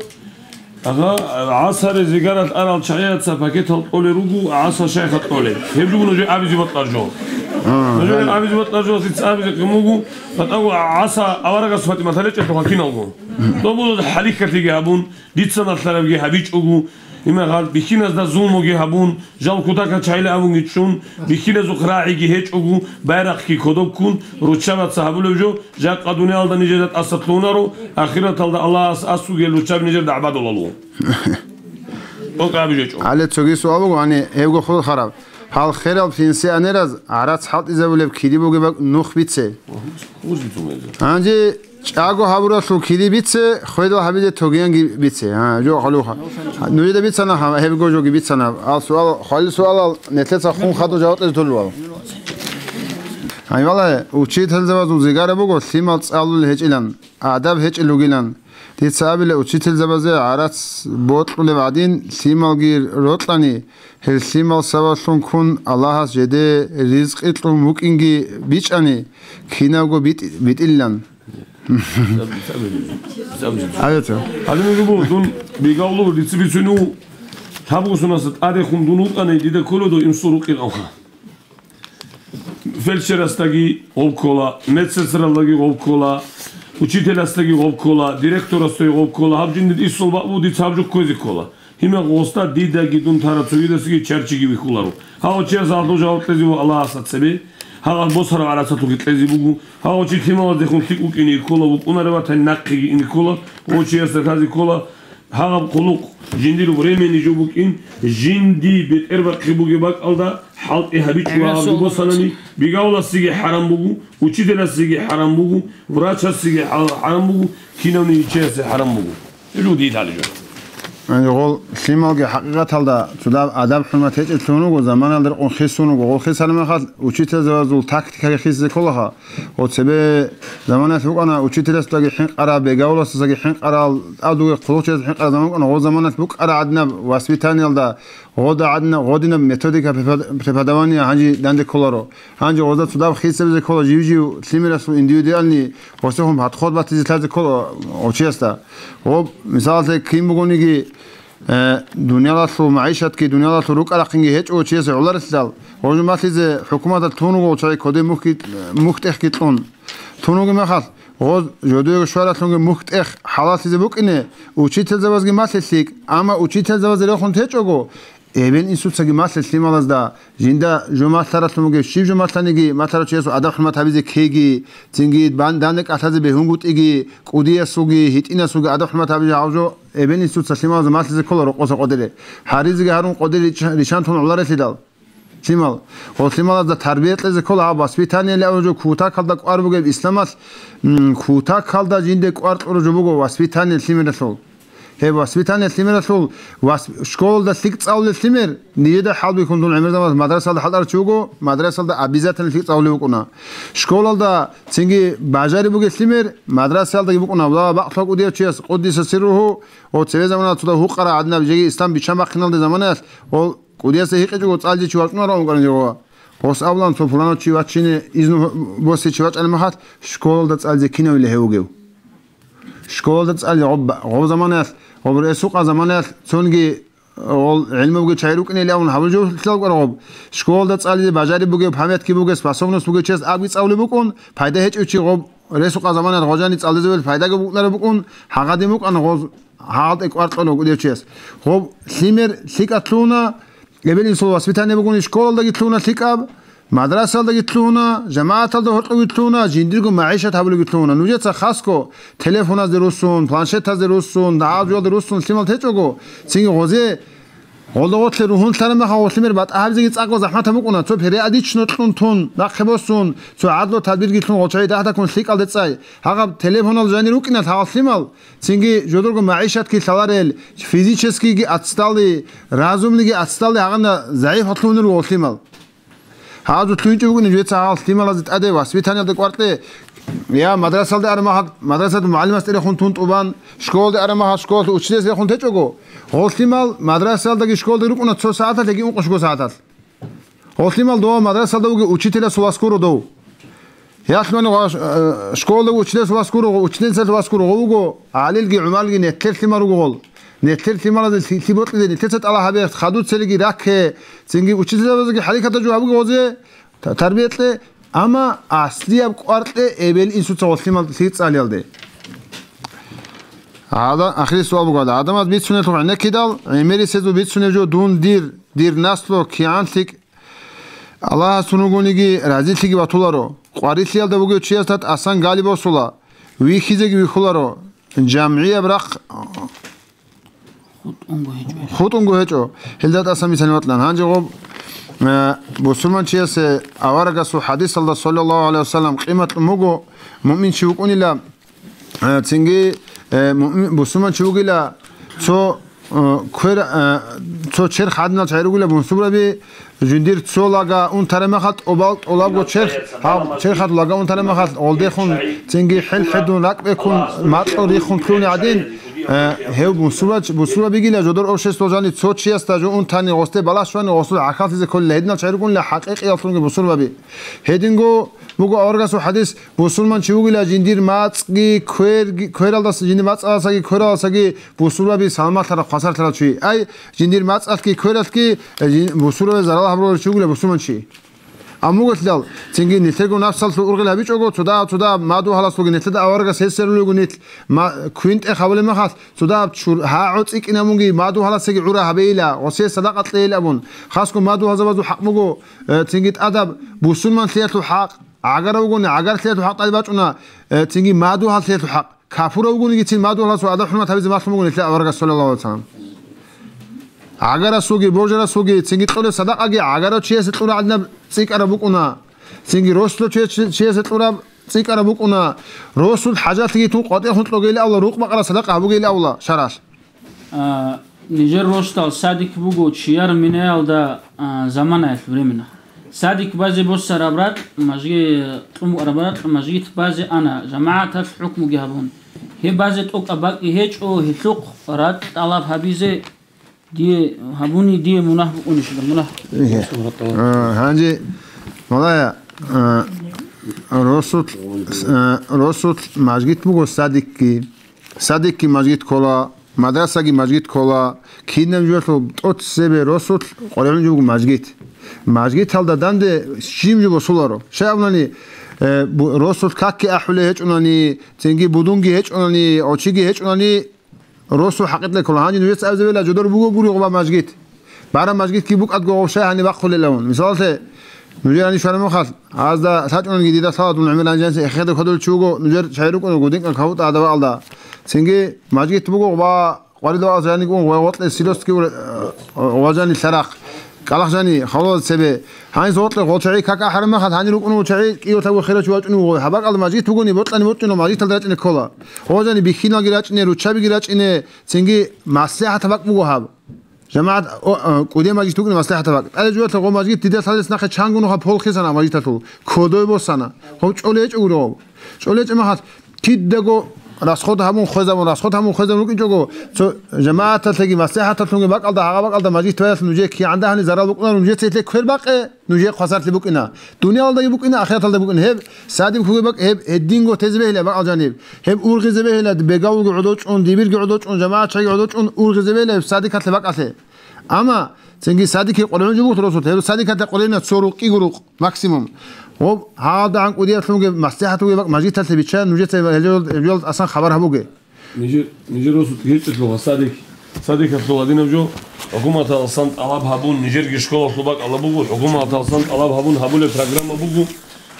Агъа, гӀасаре зигаралъ арал чагӀияца пакетал кьолел руго, гӀаса шайха кьолел. Гьеб жо нужее абизе бокьа жо. А, нужее гьаниб абизе бокьа жо, дица абизе къимуго, батӀаго гӀаса аварагас ФатӀиматалъе чӀелъуха киналго. Добула хӀалихьалъиги гьабун, дица малъарабги гьабичӀого, имагьал бихьиназда зулмуги гьабун, жал кутакал чагӀила абунги чӀун, бихьиназухъ рагӀиги гьечӀого, байрахъги кодоб ккун, руччабаца гьабулеб жо, жакъа дуниялда нижеда тӀаса лъугьунаро, ахираталда Аллагьас асугел руччаби нижер дагӀбадулало. Окъаби жечӀо. Гьале цоги суал буго, гьани гьевго хурхараб. Гьал херал пенсионераз гӀарац хӀалтӀизабулеб кири бугеб нух бице. Гьанже чӀаго гьабуралъул кири бице, хведал гьабизе тогиянги бице. А, жо халуха. Нужеда бицана, гьа, гьебго жоги бицана. Ал суал, хвалил суалал, нилъеца хун хадуб жаваб кьезе толевал. Гьай, валлагь, учительзабазул зигара буго, лъимал цӀалулел гьечӀилан, адаб гьечӀел ругилан. Дица абила, учительзабазе гӀарац бокьулеб гӀадин, лъималги рокьани, гьел лъимал сабаблъун ккун Аллагьас жеде ризкъи кьун букӀинги бичӀчӀани, кинабго битӀ-, битӀилан. Гьале нуж буго, дун бигавлу рици бицуну, табгусунаса тӀадехун дун вукӀани, дида кколодо инсул рукъин авха. Фельдшерасдаги гъов ккола, медсестралдаги гъов ккола, учителасдаги гъов ккола, директорасдаги гъов ккола, гьаб жинда исул бакӀ буго, дица гьаб жо кквезе ккола. Гьимал гъосда дидаги дун тараб цогидасдаги чарчиги вихьуларо. Гьав чияс гьалъул жаваб кьезе вуго Аллагьасда цебе, гьагъал босараб гӀарацалъухъе кьезе буго, гьав чи лъималаздехун лъикӀ вукӀине ккола, вукӀунарев ватани нахъеги ине ккола, гъов чиясда лъазе ккола, гьагъаб хъулухъ жиндир времени жо букӀин, жинди бетӀербахъи бугеб бакӀалда хӀалтӀи гьабичӀо гьаб жо босанани, бигавласиги хӀарам буго, учителасиги хӀарам буго, врачасиги хӀал-, хӀарам буго, кинавни ичиясе хӀарам буго. Жуди лъали жо. Гьанже гъол лъималги хӀакъикъаталда цо даб адаб-хӀурмат гьечӀеблъун руго, заманалда рекъон хисун руго. Гъол хисараб мехалъ учительзабазул тактикаги хисизе кколаха. Гъо цебе заманалъ букӀана учителасдаги хӀинкъарал, бегавласдасаги хӀинкъарал, тӀадуги хъулухъчиясда хӀинкъарал заман букӀана. Гъо заманалъ букӀара гӀадинаб воспитаниялда, гъода гӀадинаб, гъодинаб методика препод-, преподавания гьанже данде кколаро. Гьанже гъозда цо даб хисабизе ккола жив-жив лъимерасул индивидуальный гъосехун подход батизе лъазе ккола гъочиясда. Гъоб, мисалалъе, кин бугониги, э, дуниялалъул магӀишатги, дуниялалъул рукӀа-рахъинги гьечӀо гъочиясе гӀоларелъидал, гъожумалъизе хӀукуматалъ тун руго гъочай кодей мухьги-, мухь-тӀехги кьун. Тун ругеб мехалъ, гъоз жодоего щваралъунги мухь-тӀех хӀалаллъизе букӀине, учительзабазги малъе лъикӀ, амма учительзабазе рехун течӀого, эбел-инсуцаги малъе лъималазда, жинда жо малъаралъун бугеб, щиб жо малъаниги, малъарав чиясул адаб-хӀурмат гьабизе ккеги, цинги бан-, данде кӀалъазе бегьунгутӀиги, кӀудиясулги, гьитӀинасулги адаб-хӀурмат гьабизе гьав жо эбел-инсуца лъималазда малъизе ккола рокъоса къодире. Гьаризеги гьарун къодире рича-, ришан тун гӀоларелъидал. Лъимал. Гъо лъималазда тарбия кьезе ккола гьаб воспитание лъабаб жо кутакалда кӀвар бугеб исламалъ, м, кутакалда жинде кӀвар кьураб жо буго воспитание лъимералъул. Гьеб воспитание лъимералъул вас-, школалда лъикӀ цӀалулел лъимер, нижеда хӀалбихьун дун гӀемер заманалъ мадрасалда хӀалтӀарав чи вуго, мадрасалда обязательно лъикӀ цӀалулев вукӀуна. Школалда цинги бажари бугел лъимер, мадрасалдаги букӀуна, ва бакълъа кӀудияв чияс, къуддиса сирругьу, гъо цеве заманалъ цо дагь гьукъара гӀадинаб жеги ислам биччан бахъиналде заманаялъ, гъо кӀудиясда гьикъичӀого цӀализе чи вачӀунарав вукӀана гъо. Гъос абулан цо пуланав чи вачине изну босе чи вачӀараб мехалъ, школалда цӀализе кинавила гьев вугев? Школалда цӀализе гъоб, гъоб заманаялъ, гъоб ресукъа заманаялъ цонги гъол гӀилму бугел чагӀи рукӀинелин абун гьабулеб жо лъалкӀвар гъоб. Школалда цӀализе бажари бугев, памятки бугев, способность бугев чияс абги цӀалулеб букӀун, пайда гьечӀев чи гъоб ресукъа заманаялъ гъожани цӀалдезабулеб пайдаги букӀунареб букӀун, гьагъадин букӀана гъоз гьалде кӀвар кьуна кӀудияв чияс. Гъоб лъимер лъикӀаб лъугьуна, эбел-инсул воспитание бугони школалдаги лъугьуна лъикӀаб, мадрасалдаги лъугьуна, жамагӀаталда гьоркьоги лъугьуна, жиндирго магӀишат гьабулеги лъугьуна. Нужеца хасго телефоназде руссун, планшетазде руссун, дагьаб жоялде руссун лъимал течӀого, цинги гъозе, гъолда гъорлъе ругьунлъараб мехалъ гъо лъимер батӀа гьабизеги цӀакъго захӀматаб букӀуна, цо периодично кьун тун, нахъе босун, цо гӀадлу тадбирги лъун гъочай дагь-дагьккун лъикӀалде цӀай. Гьагъаб телефонал жанир рукӀиналъ гьагъал лъимал, цинги жодорго магӀишатги лъаларел, физическийги ацӀцӀали, разумлиги ацӀцӀали гьагъана загӀиплъунел руго лъимал. Гьазулъ лъугьинчӀев вугин жеца гьал лъималазе тӀаде воспитаниялда кӀваркье, я мадрасалда ара махал мадрасалда мугӀалимас тӀерехун тун тӀубан, школалда ара махал школалъ учителас рехун течӀого, гъол лъимал мадрасалдаги школалда рукӀуна цо сагӀаталъ яги ункъо-щуго сагӀаталъ. Гъол лъимал дова мадрасалда вуги учителасул васкуро дов. Ялъмани гъо, э, школалда вуго учителасул васкуро, учительницалъул васкуро гъо вуго, ГӀалилги ГӀумарлги нетер лъимал руго гъол. Нетер лъималазе лъи-, лъи бокьизе, нетеца тӀала гьабе, хадуцелиги ракке, цинги учительзабазеги хӀарикатаб жо гьабуге гъозе, та-, тарбия кье, амма аслияб кӀвар кье эбел-инсуца гъолъимал лъи цӀалиялде. Гьада, ахирисеб суал буго гьада. Адамаз бицунелъул гӀенеккидал, гӀемерисезул бицунеб жо дун дир, дир наслу кигӀан лъикӀ Аллагьас тун вугониги разилъиги батуларо. Къварилъиялда вугев чиясда тӀасан гали босула, вихьизеги вихьуларо. ЖамгӀияб рахъ ХутӀунго гьечӀо. ХутӀунго гьечӀо. Гьелда тӀасан мисал батилан. Гьанже гъоб, э, бусурманчиясе аварагасул хадисалда, саллаллагьу гӀалайгьи ва саллам, къимат кьун буго, муъминчи вукӀунила, э, цинги, э, муъмин, бусурманчи вугила, цо Э, квер, э, цо черх гӀадинал чагӀи ругила бунсубраби, жиндир цо лага унтараб мехалъ, тӀубал тӀолабго черх, гьав, черхалъ лага унтараб мехалъ, гъолдехун цинги хӀел хӀедун ракӀ бекун, макьу риххун кьуни гӀадин, э, гьев бунсурач-, бунсурабигила жодор общество жани цо чиясда жо унтани, гъосде балагь щвани, гъосул гӀахьаллъизе кколила, гьединал чагӀи рукӀунила хӀакъикъияллъунги бусурбаби. Гьединго буго аварагасул хадис, бусурман чи вугила жиндир мацӀги кверги, квералдаса, жиндир мацӀаласаги квераласаги бусурбаби саламатлъараб, хвасарлъарав чи. Ай, жиндир мацӀалъги квералъги, э, жин-, бусурбаби зарал гьабурав чи вугила бусурман чи. Амма вугелъидал, цинги нилъерго напсалъул ургъел гьабичӀого, цодагьаб-цодагьаб мадугьаласулги нилъеда аварагас гьесерулего нилъ, ма-, квинтӀе хабулеб мехалъ, цодагьаб чур-, гьа гӀо цӀикӀкӀинабунги мадугьаласаги гӀура гьабейила, гъосие садакъа кьейилабун. Хасго мадугьалзабазул хӀакъ буго, э, цинги тӀадаб бусурманлъиялъул хӀакъ, гӀагара вугони, гӀагарлъиялъул хӀакъ тӀаде бачӀуна, э, цинги мадугьаллъиялъул хӀакъ. Капурав вугониги цин мадугьаласул адаб-хӀурмат гьабизе малъун буго нилъер аварагас, саллаллагьу гӀалайгьи вассалам. ГӀагарасулги, божарасулги, цинги кьолеб садакъаги гӀагарав чиясе кьураб гӀадинаб цӀикӀкӀараб букӀуна. Цинги росулъ чи-, чиясе кьураб цӀикӀкӀараб букӀуна. Росул хӀажатлъиги тун къватӀирхъун кьогейилан абула, рукъ-бакъараб садакъа гьабугейилан абула шаргӀалъ. А, нижер росдал садик буго чияр минаялда, а, заманаялъ временно. Садик базе босараб ракь, мажги-, кьун букӀараб ракь, мажгит базе ана, жамагӀаталъ хӀукмуги гьабун. Гьеб базе тӀокӀаб бакӀги гьечӀо, гьелъухъ ракь тӀалаб гьабизе дие гьабуни, дие мунагь букӀунищила, мунагь. Э, гьанже, малая, э, росулъ, э, росулъ мажгит буго садикги. Садикги мажгит ккола, мадрасаги мажгит ккола, кинаб жоялъул тӀоцебе росулъ къваригӀун жо буго мажгит. Мажгиталда данде жим жо босуларо. Щай абунани, э, бу-, росулъ какги ахӀулей гьечӀунани, цинги будунги гьечӀунани, очиги гьечӀунани, росул хӀакъикъат ккола. Гьанже нужеца абизабила жодор буго гури гъоба мажгит. Бараб мажгитги букӀадго гъов щай гьаниб бахъулелавун. Мисалалъе, нужер гьаниб щвараб мехалъ, гьазда лъачӀунанги дида лъала дун гӀемер гьанже гьансе эхеде кодолев чи вуго, нужер чагӀи рукӀуна гудинкъан кагьутӀа гьадабаалда. Цинги мажгит буго ва къваридал аз жанигун ва гъоркье силосги ур-, ва жани лъарахъ. КӀалахъ жани, халула цебе. Гьанис гъоркье гъол чагӀи как ахӀараб мехалъ, гьанир рукӀуна гъол чагӀи кӀиялъа вухирав чи вачӀунев вуго. Гьаб бакӀалда мажгит бугони, бокьани бокьуна, мажгиталда рачӀине ккола. Гъол жани бихьиналги рачӀине, руччабиги рачӀине, цинги маслихӀатаб бакӀ буго гьаб. ЖамагӀат, о, а, кӀудияб мажгит букӀина маслихӀатаб бакӀ. ТӀаде жугьутӀа гъо мажгит дида лъалес нахъе чангун нухаб полхисана мажгиталъул. Кодой босана. Гъов чӀолей гьечӀо гуро гъов. ЧӀолей гьечӀеб мехалъ кидаго расход гьабун хвезабун, расход гьабун хвезабун рукӀинчӀого, цо жамагӀаталъеги маслихӀаталъунги бакӀалда, гьагъа бакӀалда мажгит баялъ нужее кигӀан дагьани зарал букӀунаро, нужеца гьелъе квер бакъе, нужее хвасарлъи букӀина. Дуниялалдаги букӀина, ахираталда букӀина. Гьеб садиб кугеб бакӀ, гьеб гьединго тезе бегьила бакӀал жаниб. Гьеб ургъизе бегьила, бегавулги гӀодов чӀун, дибирги гӀодов чӀун, жамагӀат чагӀиги гӀодов чӀун ургъизе бегьила гьеб садикалъе бакӀалъе. Амма цинги садике къваригӀун жо буго росулъ, гьеб садикалъе къваригӀуна цо рукъ, кӀиго рукъ, максимум. Гъоб гьалда гӀан кӀудиялъунги маслихӀат бугеб бакӀ мажгиталъе бичча, нужеца гьел-, гьел-, гьел асан хабар гьабуге. Нижер, нижер росулъ гьечӀелъула садик, садикалъул гьадинаб жо, хӀукуматаласан тӀалаб гьабун, нижерги школалъул бакӀалда буго, хӀукуматаласан тӀалаб гьабун гьабулеб программа буго,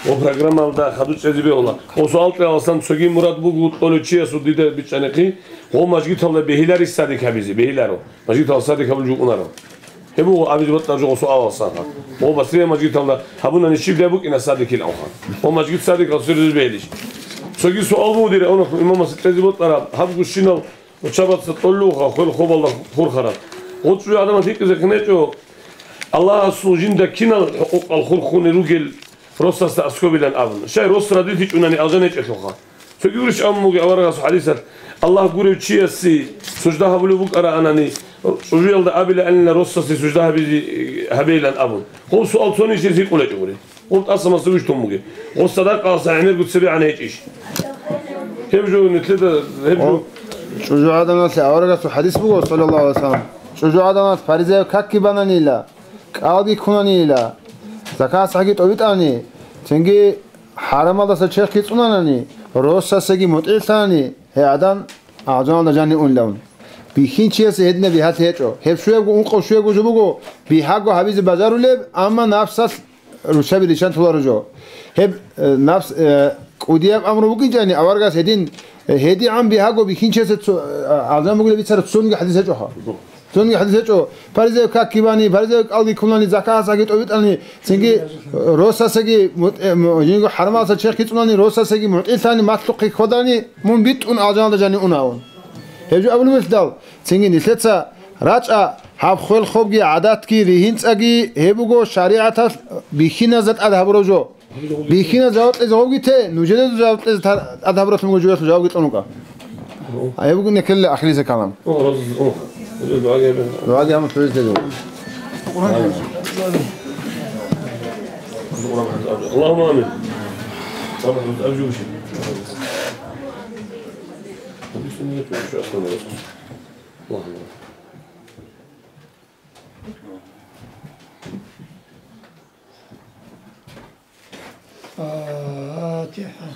ва программалда хадуб чӀезе бегьула. Ва суал кьеяласан цоги мурад буго, кьолев чиясул дида бичӀчӀанихъи, гъо мажгиталда бегьиларищ садик гьабизе, бегьиларо. Мажгиталда садик гьабулеб жо букӀунаро. Гьеб буго абизе батӀа жо суалалсан. О, Басрия мажгиталда гьабунани щибдай букӀина садикил авха. О, мажгит садикал сверизбейлищ. Цоги суал буго дир, оно имамас кьезе батӀараб, гьаб гущинал учабаца тӀоллуха, хвел хобалда хурхараб. ГъочӀуе адамас гьикъизе хинечӀо, Аллагьасул жинда кинал хӀукъукъал хурхуни ругел росасда аскобилан абун. Щай рос радитичӀунани алжан гьечӀелъулха. Цоги урищ абун буго аварагасул хӀадисалъ, Аллагь гурев чиясе сужда гьабулеб букӀараанани, чӀужуялда абилаанила росасе сужда гьабизе, гьабейилан абун. Гъов суал цонищ гьикъулечӀогури. Гъов тӀаса маса вуж тун бугеб. Гъов садакъаласа гӀемерго цебегӀан гьечӀищ. Гьеб жо нилъеда, гьеб жо. ЧӀужугӀаданалъе аварагасул хӀадис буго, саллаллагьу гӀалайгьи вассалам. ЧӀужугӀаданалъ фаризаяб какги бананила, кӀалги ккунанила, закат-сахӀги тӀобитӀани, цинги ХӀарамалдаса черхги цӀунанани, росасеги мутӀигӀлъани, гьей гӀадан алжаналда жанив унилан. Бихьинчиясе гьединаб бигьалъи гьечӀо. Гьеб щуябго ункъо щуябго жо буго, бигьаго гьабизе бажарулеб, амма напсалъ руччаби риччан толаро жо. Гьеб, э, напс, э, кӀудияб амру букӀинчӀани, аварагас гьедин, э, гьедигӀан бигьаго бихьинчиясе цо-, э, алжан бугилан бицараб цонги хӀадис гьечӀоха. Цонги хӀадис гьечӀо, паризаяб какги бани, паризаяб кӀалги ккунани, закат-сахӀги тӀобитӀани, цинги росасеги мутӀи-, м-, жинго хӀарамалдаса черхги цӀунани, росасеги мутӀигӀлъани, малъухъе ккодани, мун битӀун алжаналда жанив уна абун. Гьеб жо абулеб бугелъидал, цинги нилъеца РачӀа, гьаб хвел-хобги, гӀадатги, ригьин-цӀаги гьеб буго шаригӀаталъ бихьиназда тӀад гьабураб жо. Бихьиназда жаваб кьезе гьобги те, нужеда жаваб кьезе та-, тӀад гьабуралъун буго жоялъул жавабги кьун рукӀа. А гьеб буго нехеле ахирисеб калам. ДугӀаги гьабун, цоязе. اللهم آمين. الفاتحة.